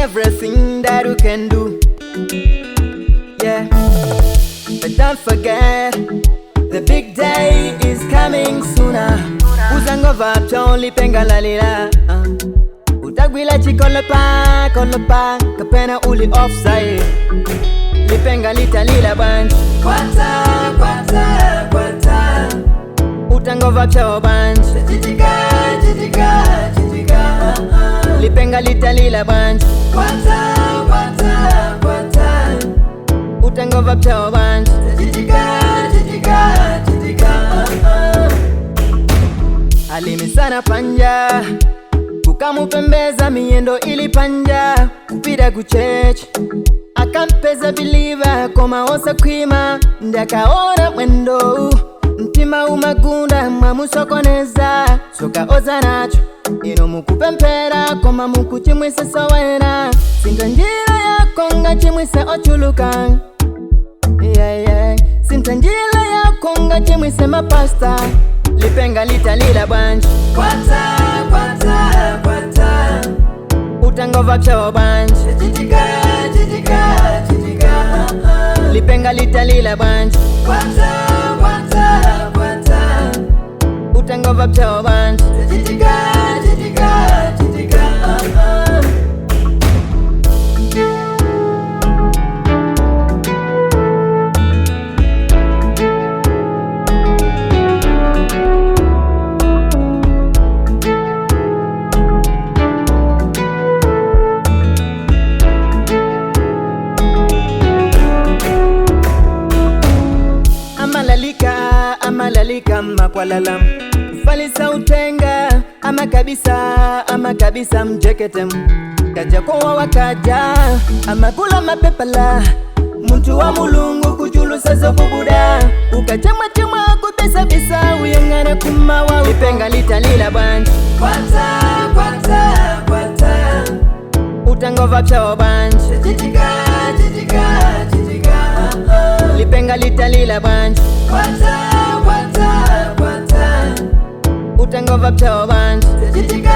Everything that you can do. Yeah. But don't forget, the big day is coming sooner. Uzangova lipenga lalila. Utagwila chikolopa kolopa kapena uli offside. Lipenga litalila bwanji. Kwata, kwata, kwata. Utangova pshawo bwanji. Chitika, chitika, chitika. Lipenga litalila bwanji. Kwata, kwata, kwata. Utangova pshawo bwanji. Chitika, chitika, chitika. Alimisana panja kukamupembeza miyendo ili panja kupita kuchechi akampeza believer koma osakhwima ndakaona mwendo mtima umagunda mwamusokoneza soka oza nacho ino mukupemphera koma mukuchimwisa sowena sintha njira yako ngachimwisa ochuluka, yeah. Sintha njira yako ngachimwise mapasta. Lipenga litalila bwanji. Kwata, kwata, kwata. Utangova pshawo bwanji. Chitika, chitika, chitika. Lipenga litalila bwanji. Kwata, kwata, kwata. Utangova pshawo bwanji. Chitika, chitika, chitika. Amalalika amalalika makwalala falisa utenga ama kabisa ama kabisa mjeketem kajakowa wakaja amakula mapepala muntu wa Mulungu kuchulusa zokubuda ukachemwachemwa kubisabisa uyang'ana kumawa lipenga litalila bwanji. Kwata, kwata, kwata. Utangova pshawo bwanji. Chitika, chitika, chitika. Lipenga litalila bwanji. Kwata, kwata, kwata. Utangova pshawo bwanji. Chitika,